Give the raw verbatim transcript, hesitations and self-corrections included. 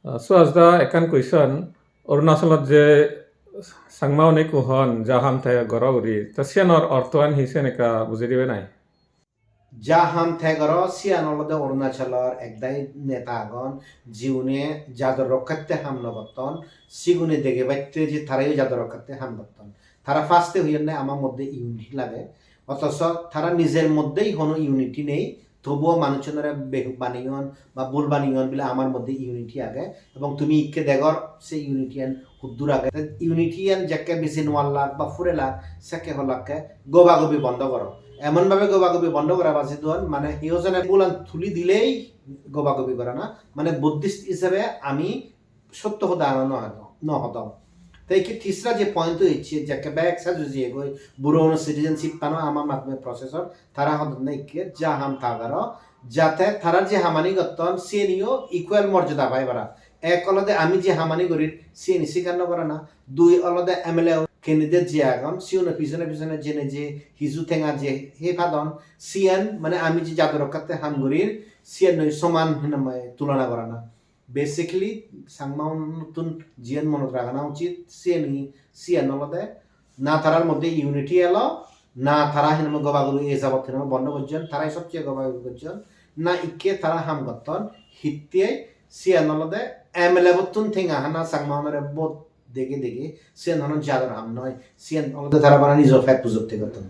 Uh, Suhas da, ekkan question. Arunachalot je Changma une ekku hon, ja ham te goro guri, ta siyanor orthoan hi, siyan ekka bujei dibe nai? Ja ham te goro, siyan olode Arunachalor ek dagi neta agon, jiune jador rokkatte ham no gotton, sigune degebatte je tarayo jador rokkatte ham gotton. Tara first-e hoyonne ama moddhe unity lage, othocho tara nijer moddhei hono unity nei, tobuo manuchunore behuk baneyon ba bul baneyon bile amar moddhe unity age, ebong tumi ikke degor se unity-an huddur age. Te unity-an jekke biji no pallak ba purelak, sekke holakke gobagobi bondo goro. Emon bhabe gobagobi bondo gora ba jidon, mane hiyo jone bulan tuli dilei gobagobi gorana, mane Buddhist hisebe ami sotto hoda ano no hodong, no hodong. Te ikke tisra je point hoyecche, jekke bek sej oi jiyegoi, burono citizenship-ano ama madhyome process-or, tara hodonne ikke ja ham ta goro, jate tara je hamani gotton siyeniyo equal morjada pai para. Ek olode ami je hamani gorir siyeni sikar no gorana, dui olode M L A candidate je agon siyuno pijone pijone jene je hiju tenga je he padon, siyan mane ami je jador rokkatte ham gorir siyannoi soman hinamai tulona gorana. Basically, Changmaunottun jiyan monot ragana uchit, siyeni, siyan olode na tarar moddhe unity elo, na tara hinamai gobaguru e jabot hinamai bondo gojjon, tarai sobcheye gobaguru gojjon, na ikke tara ham gotton, hittey siyan olode M L A bottun tenga hana Changmaunore vote dege dege, siyan hono jador ham noi, siyan olode tara bana nijo pet pujotte gotton.